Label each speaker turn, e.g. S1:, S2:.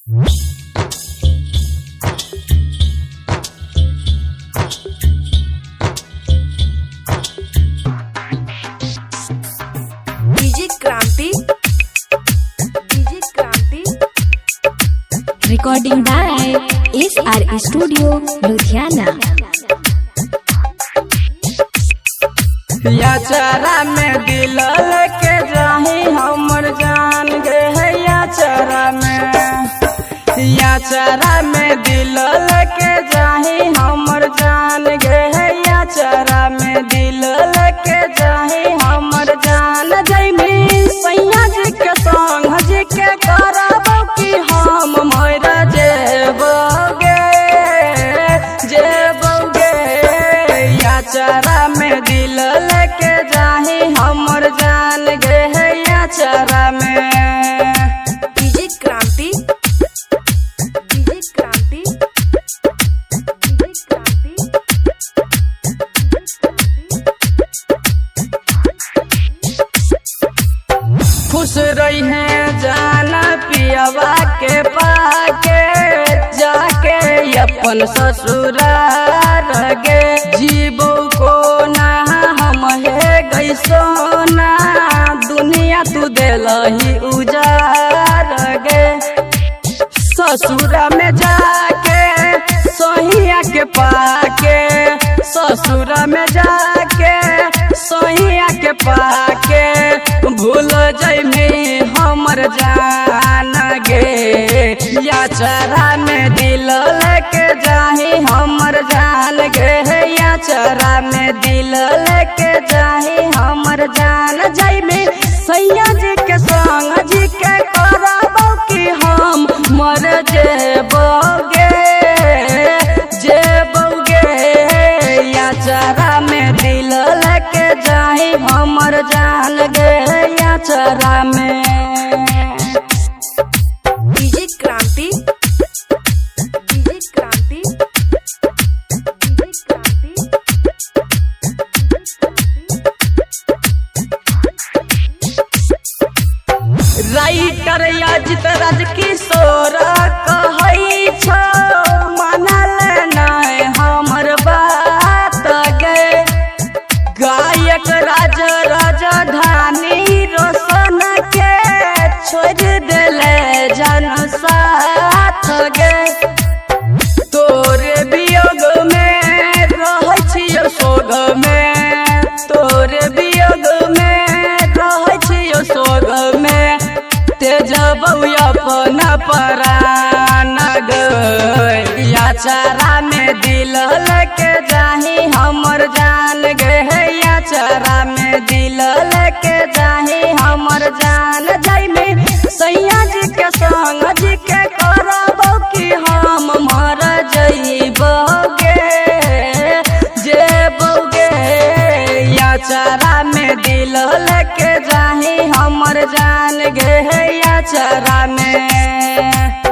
S1: DJ Kranti, DJ Kranti.
S2: Recording by SR Studio, Ludhiana.
S3: याचरा में दिल के जाही हमर जान गे है याचरा में, याचरा में दिल के जाही हमर जान गे है याचरा में दिल के जाही हमर जान। जैमी सैया जी के संग जी के करब कि हम मर जेबोगे जेबोगे। याचरा में दिल लेके जाही हमर जान गे है याचरा में।
S1: DJ Kranti, DJ Kranti, DJ Kranti.
S3: खुश रही है जाना पियावा के पाके, जाके अपन ससुराल गे। जीवो को ना हम हे गई सोना, दुनिया तू दिलही उजार गे। ससुरा में जाके सोहिया के पाके, ससुरा में जाके सोहिया के पाके, भूल जैमी हमर जान गे। याचरा में दिल लेके जाही हमर जान गे, याचरा में दिल लेके जाही हमर जान। जैमी सैया जी के संग जी के करब कि हम मर जेबोगे जेबोगे। याचरा में दिल लेके जाही हमर जान गे याचरा में।
S1: DJ Kranti, DJ Kranti, DJ Kranti.
S3: Writer Ajit Raj Kishore कहै छौ मानल नहि हमर बात गे। गायक राज राजधानी रोशन के छोड़ देले जन साथ गे। तोरे वियोग में रहै छियौ शोग में, तोरे वियोग में रहै छियौ शोग में। तेजबौ अपना परान गे, याचरा में दिल लेके जाही हमर जान गे। याचरा में दिल लेके जाही हमर जान। जैमी सैया जी के संग जी के करब कि हम मर जइबोगे जेबोगे। याचरा में दिल लेके जाही हमर जान गे याचरा में।